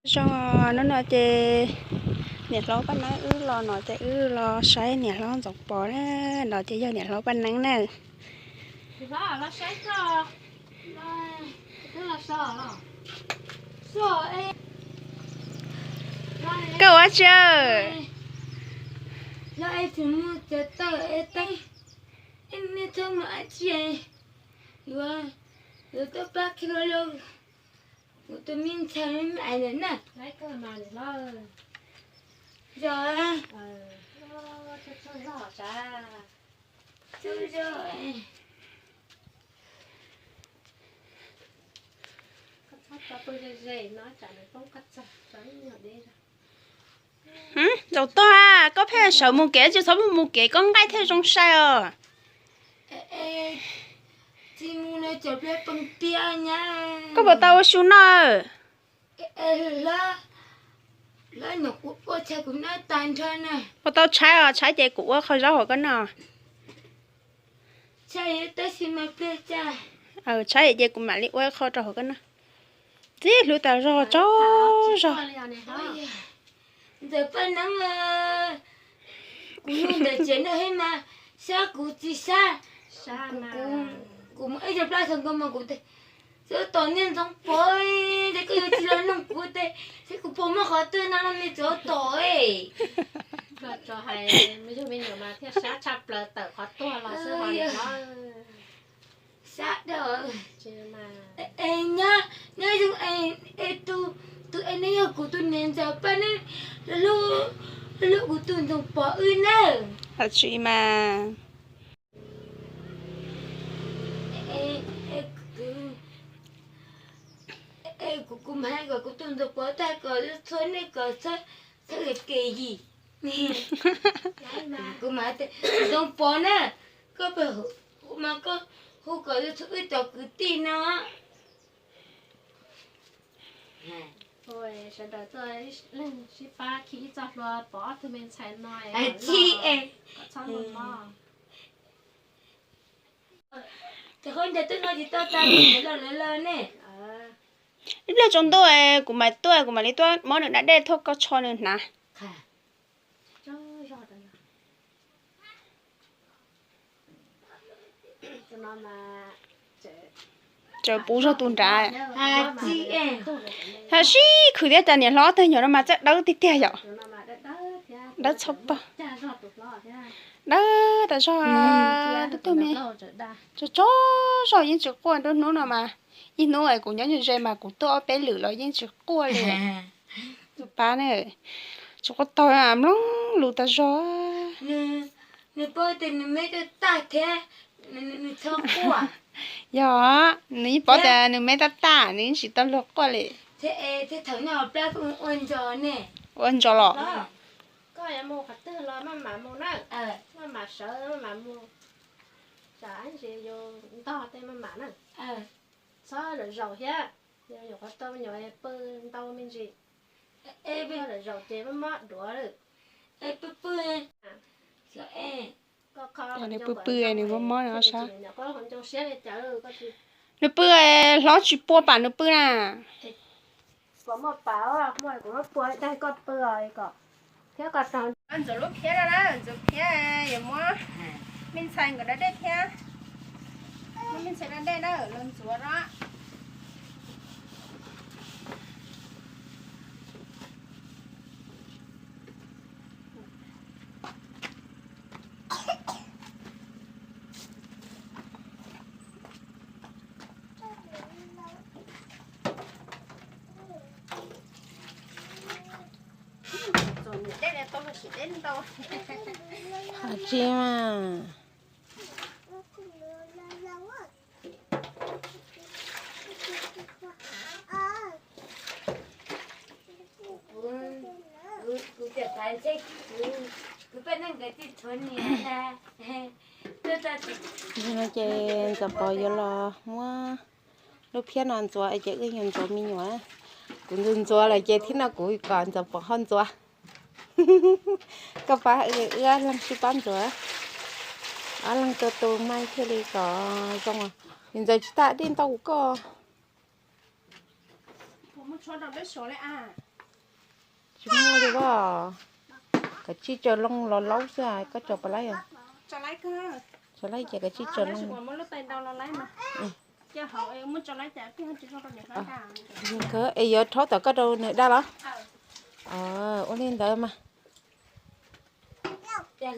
Zoo, hnub no ces niam hlob Paj Neeb wb los no ces wb los saib niam hlob Ntxoov Pov na, no ces yog niam hlob Paj Neeb na. Koj ua tsi? Kuv tus me ntxhais me ais na. Yog, tsaug zog. Ntxoov Tuag, koj pheej sawv mus kev tsis txhob mus mus kev, koj nqaij thiaj zoo sai os. Koj puas tau ua su noj? Puas tau tshaib os? Tshaib ces kuv ua qho zaub hauv koj noj. Tshaib ces kuv mam li ua qho rau hauv koj noj. Txij hlub tas zog tsaug zog. Ntxawm Paj Neeb, kuv nug ntawm tsev no thiab mas, sab kuv tsis sab. Kuv mus ib co plab txog nkaus mas kuv tes, xyov tom niag Ntxoov Pov tes koj yuav tsis los nug kuv tes, seb kuv puas muaj qhov twg no los me tsuav tom. Yog me nyuam mas thiaj sab tshaj plaws tawm qhov tuag los xwb. Sab da. Nyob, nyob zoo es tus, tus es neb yog kuv tus niam Ntxawm Paj Neeb, hlub, hlub kuv tus Ntxoov Pov wb nawb. Tsis mas, kuv, kuv mas hais kom kuv tus Ntxoov Pov tag kom txhua nej kom txhob, txhob kev yim. Kuv mas hais tias Ntxoov Pov na, koj pab, kuv mas koj hu kom txhua wb cov kwv tij no. Sawv daws tuaj leej sib pab khi ib txoj hlua pov ob tug me ntxhais no, kom txhob mob. Ib pliag tsaus ntuj kuv mam tuaj, kuv mam li tuaj muab nws da dej thuaj koj tsho nws hnav. Tseem puv zog tus nrad. Hab sib khwv thiab cas niam hlob tag nyom no mas txawj dawb tiag tiag yom. Dawb txhob pag. Dawb tas zog, tub tug me. Tsaug tsaug zog yeej tsis quaj nruab hnub no mas. Ib hnub kuv nyob ze mas kuv tuaj ob peb lwm los yeej tsis quaj li. Tus pab ne, tsis quaj taug, mloog lus tas zog. Nws paub tias nws me tau tag thiab, nws txhob quaj. Yog, nws yeej paub tias nws me tau tag, nws yeej tsis tau luag quaj li. Thiab thaum nyob hauv plab kuj ua ntsos ne. Ua ntsos los? Koj yuav mus qhov twg los maj mam mus na, maj mam sawv maj mam mus, tsam ib ntsis yus ntog tej maj mam na. Txhob zaum zaum thiab, yog nyuam qhuav tau me nyuam pw ntau me ntsis, zaum zaum ces mob mob duav lawm. Pw pw, nws mob mob no sab. Nws pw, hlob tsis pua pam nws pw na. Kom muaj pam, muaj kuv muab pua dag koj pw os, kom thiab koj raug. Ntxuav lub phiab no na, ntxuav phiab yuav muab me ntxhais nkawd da dej thiab. Muab me ntxhais da dej na, los ntxuav no. Tsis mas. Ces ntxuav pov yuav los muab lub phiab no ntxuav ces wb yuav ntxuav me nyuam. Kuv ntxuav ntxuav lawm ces thiab no kuv kom ntxuav pov ho ntxuav. Koj pab wb ob leeg sib pab ntxuav. Ob leeg tua tus maij thiaj li kom zoo. Ntxuav tsis tas dej ntau koj. Muab tshuab rau dawb suav li as. Tsis muaj li os. Kav tsij tsaws loo los laub xwb, koj tsaws puas laib os? Tsaws laib ces kav tsij tsaws loo. Es yuav rhaub tom koj rau nws da los? Ua li ntawd mas. Ces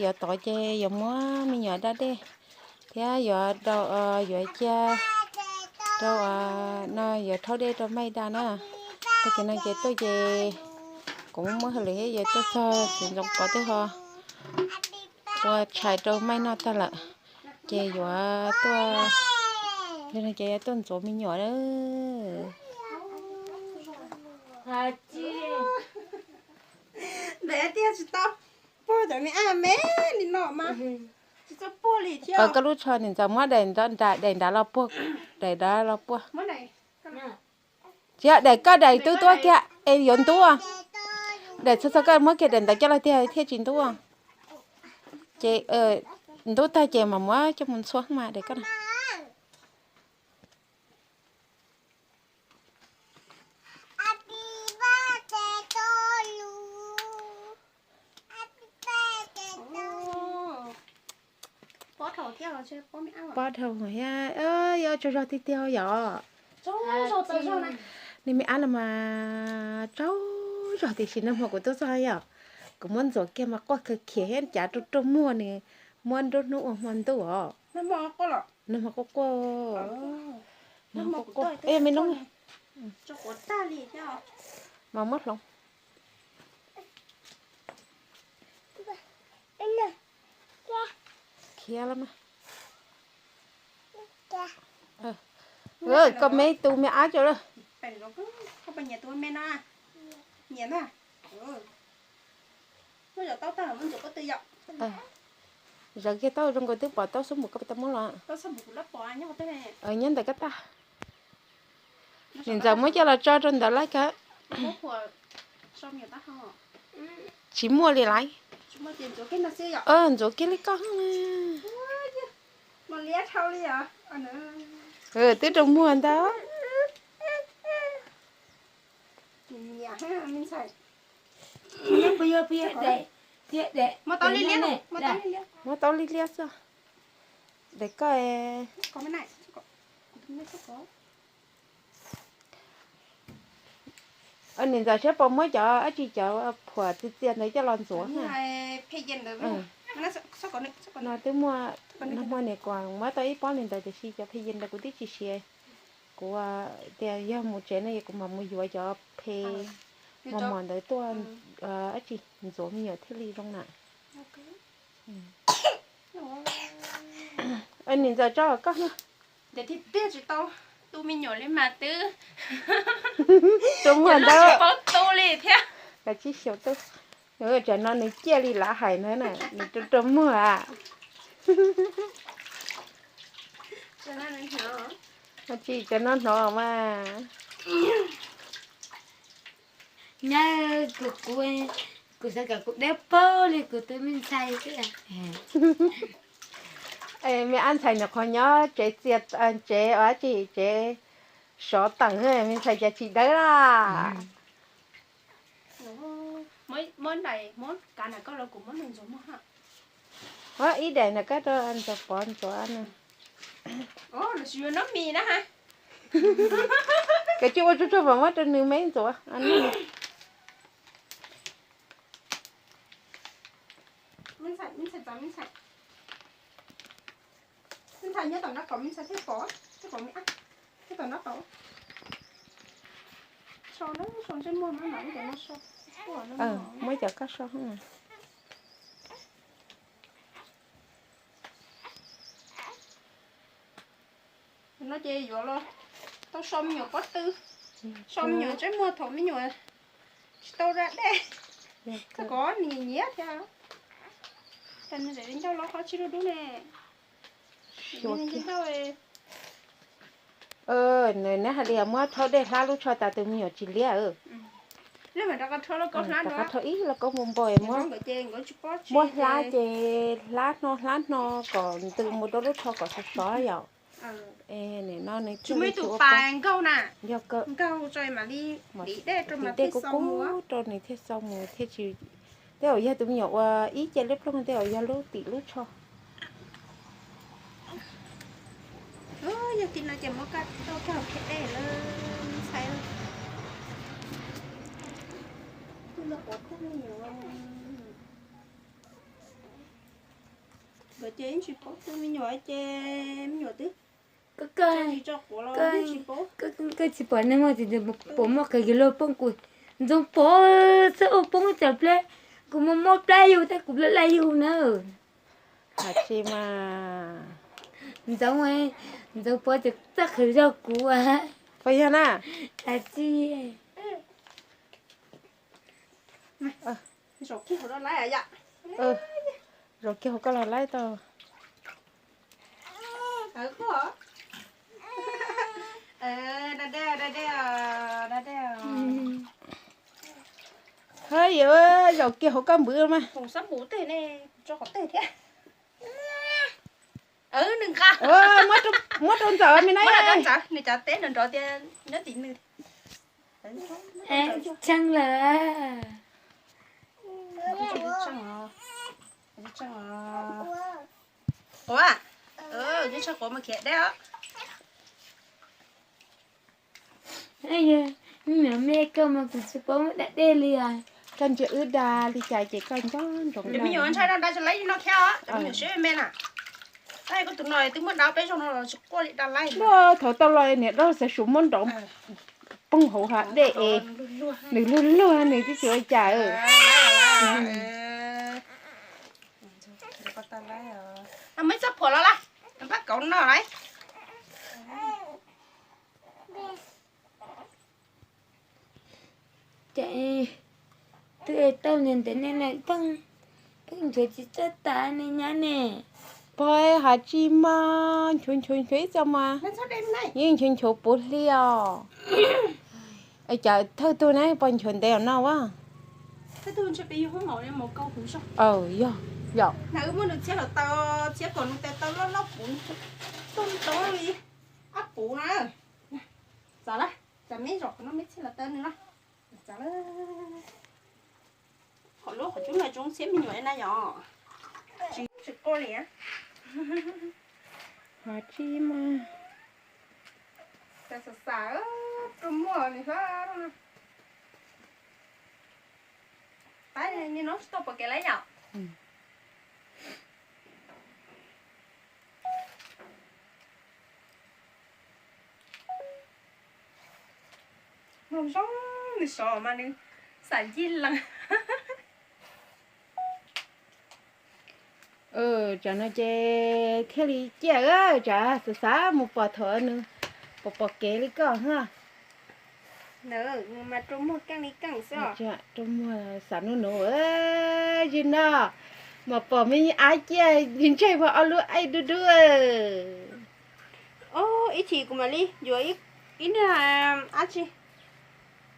yuav tod ces yuav muab me nyuam da dej thiab yuav, yuav cia rau no, yuav rhaub dej rau Maiv da na. Tag kis no ces tuaj ces kuv muab hauj lwm thiab yuav tuaj txog txiv ntxoov Pov twb ho ua tshais rau Maiv noj tag lawm. Ces yuav tuaj, ces yuav tuaj ntxuav me nyuam na. Ntawm tiag tsis tau puag cov me ab me li no mas tsis txawj puag li thiab. Koj lub tsho niam ntxawm muab daim nrad, daim nrad los puag, daim nrad los puag. Tsis yog daim koj, daim twb tuaj kiag es yuav ntub. Daim txhua txhua koj muab kiag daim ntawd coj los tiag thiaj tsis ntub. Ces ntub tag ces mam muab coj mus ntxhua mas daim koj na. Pob dhau thiab, yuav tsaug zog tiag tiag yom. Nws me ab los mas tsaug zog tiam sis nag hmo kuv tuaj txog yom, kuv muab ntxuav kiag mas quaj kawg khiav thiab cav rau rau muag nws, muab nruab hnub ua hmo ntuj os. Nag hmo quaj quaj. Me noob mas muab hloov. Khiav lawm mas. Koj me tu me ab tso lawm. Zawv kiag tau zoo nkaus twb pom tau xub npum koj tau muab los. Nyob ntawm koj tag. Niam ntxawm muab coj los tso rau ntawd lawm kawg. Tsis muaj li lawm. Ntxuav kiag li koj. Twb rau muag ntag. Muab tau li liab xwb. Daim koj. Niam ntxawm saib puas muab cov dab tsi cov phuam txias txias ntawd coj los ntxuav. No twb muaj, nag hmo niam kuv muab tau ib pob li ntawd tiam sis cov phe yes ntawd kuv twb tsis siav. Kuv tias yog mus tsev no es kuv mam mus yuav cov phe mos mos ntawd tuaj dab tsi ntxuav me nyuam thiaj li zoo na. Niam ntxawm tso koj. Ces thiaj tiag tsis tau tu me nyuam li mas twb rau muag ntawd. Paub tu li thiab. Kav tsij xyaum tu. Tsam no nws ciaj li lav hais ntawd na, nws rau rau muag a. Tsis tsam no hnov mas. Nyab, kuv, kuv, kuv xav kom kuv dawb paug li kuv tus me ntxhais xwb. Me ab ntxhais nws qhov nyob tsev txias, tsev dab tsi, tsev sov teem, me ntxhais cas tsis dawb laj. Ib daim na koj rau ntxuav pov ntxuav na. Kav tsij ua tsuag tsuag mam muab rau nws me ntxuav. Muab cov koj so. No ces yuav los tau so me nyuam pob tw, so me nyuam ntsej muag thaum me nyuam tsis tau da dej, txog kom nws nyiam thiab. Cas nws tseem ncauj loj qhov tsis dub dub ne. Nws neb hais li muab rhaub dej hlab lub tsho tas tus me nyuam tsis liab. Rov qab rhaub ib lauj kaub npau npau, muab hlab ces hlab hno hlab hno kom ntws mus rau lub tsho kom sov sov yom. Nim no nws tsis muaj ib tug pas nkaug na, nkaug tso mam li dim dej kub kub rau nws thiaj xau mus thiaj tsis. Tej zaum yog tus me nyuam ua ib ce liab ploog tej zaum yog lub tim lub tsho. Yog tim no ces muab kaj tau kaj khiav dej lawm ntxhais. Nkawd ces yeej tsis paub tus me nyuam ces me nyuam twb tsis paub. Koj tsis pom neeg mas tsis pom muaj qhov yus luag poob kuv ntxoov pov xwb ua poob cov plab. Kuv muaj muaj plab yus tab kuv plab laj yus na. Hais tsis mas ntxoov, ntxoov pov txawj qhwv zog kuv. Puas yog na? Hais tsis. Zaum kiag hauv koj los laib tau. Hab, zaum kiag hauv koj npwv mas. Muab rau ntxawm me na. Nws cov teb nrov nrov tias nyob tim nws. Tsheej lawm. Quav, nyob tsheej quav mas khiav deb os. Yog me koj mas kuv tsis paub muab da dej li os. Koj ntsia wb da li cas ces koj nco ntsoov. Cov me nyuam ntshai da da tsis laib li no thiab os, cov me nyuam siab me na. Koj tus no twb muab da peb zaug no los tsis quaj li da laib. Thaum tau los niam dab xav suav muab nrov poob hauv hav dej es nws luag luag nws twb tsis ua cas. Muab ib txoj phuam los lawm, pab kauv no lawm. Ces twb tau ntev ntev ne, pheej, pheej nchuav tsis txawj tas ne nyab ne. Pog hais tsis mas nchuav nchuav nchuav ib txoj mas yeej nchuav nchuav puv hli os. Es cas thawj tug ne pog nchuav ntev no a? Yog, yog. Na wb muab nws txhiab los taw, txhiab kom nws tes taw loj loj puv, tuaj ntoo li ob puv na. Txav lawm, txav me zaum qhov no me txhiab los taw nws na. Txav lawm. Qhov lub qhov cub no tsoom txhiab me nyuam na yom. Tsis, tsis quaj li. Hais tsis mas. Xav xav, rua muag nws hlob. Pab ni no tsis tau pom kev lawm yom. Mloog zoo nws sov mas nws xav ncig lees. Tsam no ces thiaj li ciaj, tsam xav xav mus pom thaum nws pom pom kev li koj na. Rua muag keej li keej xwb. Rua muag xav nub nub, zim no mas pom me ab ciaj ntseg pog ob lub aib dub dub. Ib chim kuv mam li yuav ib niag dab tsi,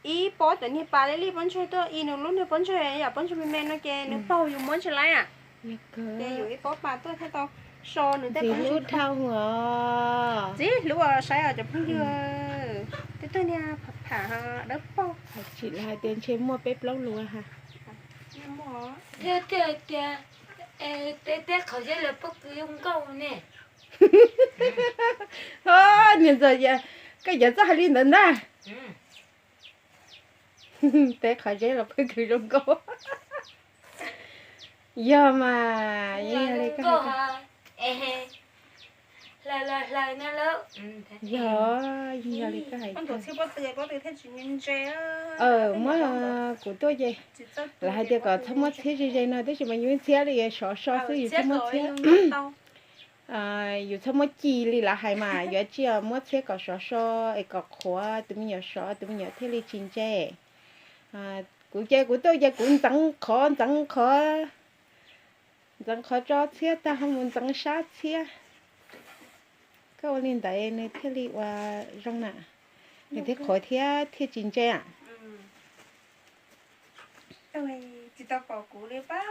ib pob cov niag pas li li pob ntseg tuaj i nws lub niag pob ntseg yam pob ntseg me me no ces nws paug yus muab ntseg laib. Ces yuav ib pob pas tuaj thiaj tau so nws tej pob ntseg dhau os. Txiv hlub os, saib os cov phooj ywg, tej tug niag pham pham dawb paug. Tsis lawv hais tias ntshe muaj peb plaub lus ha. Tias, tias, tias, tej qhov zeb lawv pob kws zoo nkauj ne. Niag ntxawm, koj yuav txawj hais li ntawd ntag. Tej qhov zeb los pob kws zoo nkauj. Yog mas, yog li koj hais. Yog, yog li koj hais. Muab kuv tuaj ces lawv hais tias kom txhob muab txhiab ze ze no tab sis mas yus txhiab li sov so xwb, yus txhob muab txhiab. Yus txhob muab ci li lawv hais mas, yuav tsum muab txhiab kom sov so es kom qhuav tus me nyuam sov tus me nyuam thiaj li tsis ntse. Kuv ces kuv tuaj ces kuv ntxeev qhov ntxeev qhov, ntxeev qhov tso txhiab tag ho mus ntxeev sab txhiab. Koj ua li ntawd nws thiaj li ua zoo na, nws thiaj qhuav thiab thiaj tsis ntse. Tsis tau pom kuv li pab.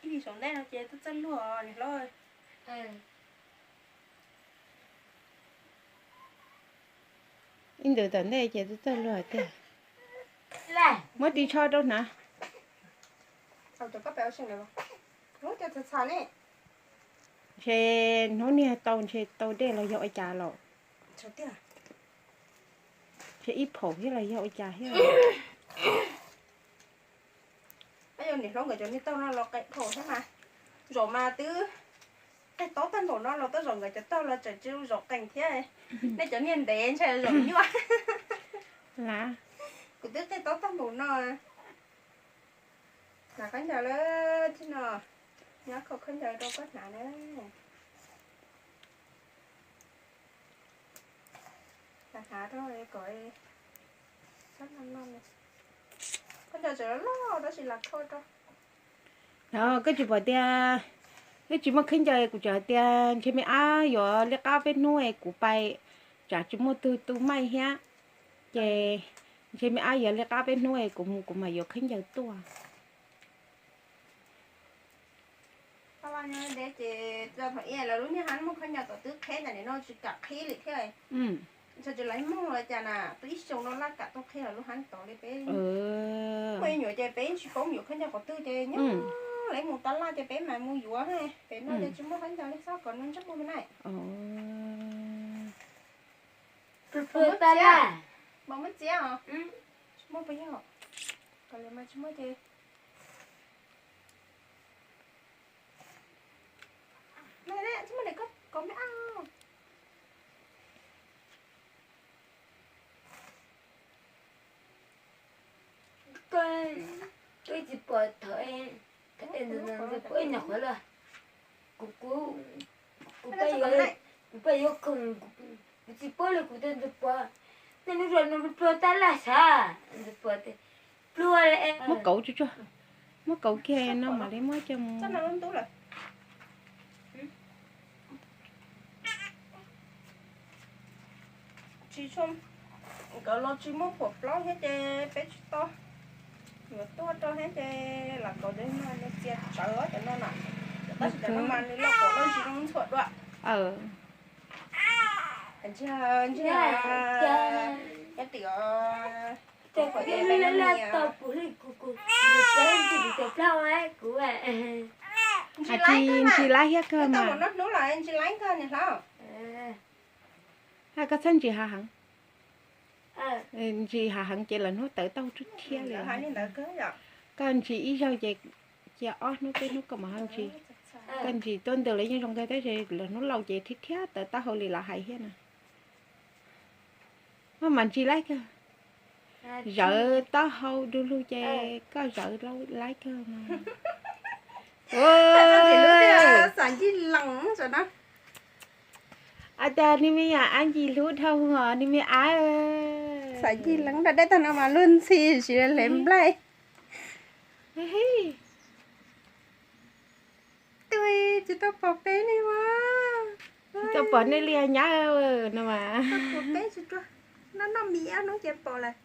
Ib lim saum ntej no ces twb txawj luag os niam hlob. Ib ntus tom ntej ces twb txawj luag tiag. Muab ris tsho rau hnav. Ntshe hnub niag tau ntshe tau dej los yog ua cas los. Ntshe ib phaum thiab los yog ua cas thiab. Yog niam hlob nkawd cov niag taug no los qees dhau thiab mas. Zaum mas twb qeej tob tag npaum no los tej zaum nkawd cov taug los tseem tsis zaum qees thiab. Nej cov niag ntev ntshe zaum nyuaj. Kuv twb qeej tob tag npaum no. Hnav khaub ncaws lawm thiab no. Nyob khaub ncaws rau koj hnav na. Hnav rau kom khaub ncaws tseem loj tab sis lam kho rau. No koj tsis pom tias, koj tsis muaj khaub ncaws, kuv tseem hais tias ntshe me ab yuav liab qab peb hnub es kuv pais, tsam tsis muaj tug tu maij thiab. Ces ntshe me ab yuav liab qab peb hnub es kuv mus kuv mam yuav khaub ncaws tuaj. Ces thaum ub lawv lub niag hab muaj khaub ncaws tom twb qhib tas nim no tsis kam qhib li thiab. Ntshe tsis laiv muag los cas na, twb ib xyoos no laj kam tuaj qhib lawv lub hab tod li peb. Muaj ib nyuam ces peb tsis paub yuav khaub ncaws qhov twg ces nyob lawv mus tab laj ces peb mam mus yuav. Pem no ces tsis muaj khaub ncaws li, xob kom nws ntsej muag me na. Tab laj, muaj txiab os? Tsis muaj puas yog? Kom li mas tsis muaj ces Koj tsis pom thaum, thaum ntawd puas ib nyuag qhuav lawm. Kuv, kuv, kuv pab yuav, kuv pab yuav khoom, kuv tsis paub li kuv twb ntxuag pom. Nej lub zos no pluag tab laj sav, ntxuag pom pluag. Muab kauv tsuag tsuag, muab kauv kiag no mam li muab coj mus. Tsis tshua, nkawd los tsis muaj phuam plaub thiab ces peb tsis tau. Yuav tuaj rau thiab ces lam kauv cov no, nws txia tsawv cov no na. Tab sis cov no mas nws loj kaum loj ntsis zoo ntxhua dua. Ntshe, ntshe, nyob tim os. Ntsis laib thiab kawg mas. Ntsis laib kawg niam hlob. Koj txhob ntsis hav heev. Ntsis hav heev ces lawv hnub tawv tau rub thiab li. Koj ntsis ib zaug ces cia ob hnub peb hnub koj mam ho ntsis. Koj ntsis tuaj ntws los yeej zoo kawg tab sis lawv hnub laus ces thiab thiab tawv taub hau li lawv hais thiab na. Maj mam ntsis laib kawg. Zawv taub hau du lug ces koj zawv laib kawg mas. Xav ncig lees, a tas ni me nyuam ab ncig hlub dhau hos ni me ab. Xav ncig lees da dej tag no mas luag ntxhi tsis le nplaig. Tsis tau pom peb li mas. Tsis tau pom nej li nyab no mas. Peb tsis tau, no noj mis ob hnub ces pom lawm.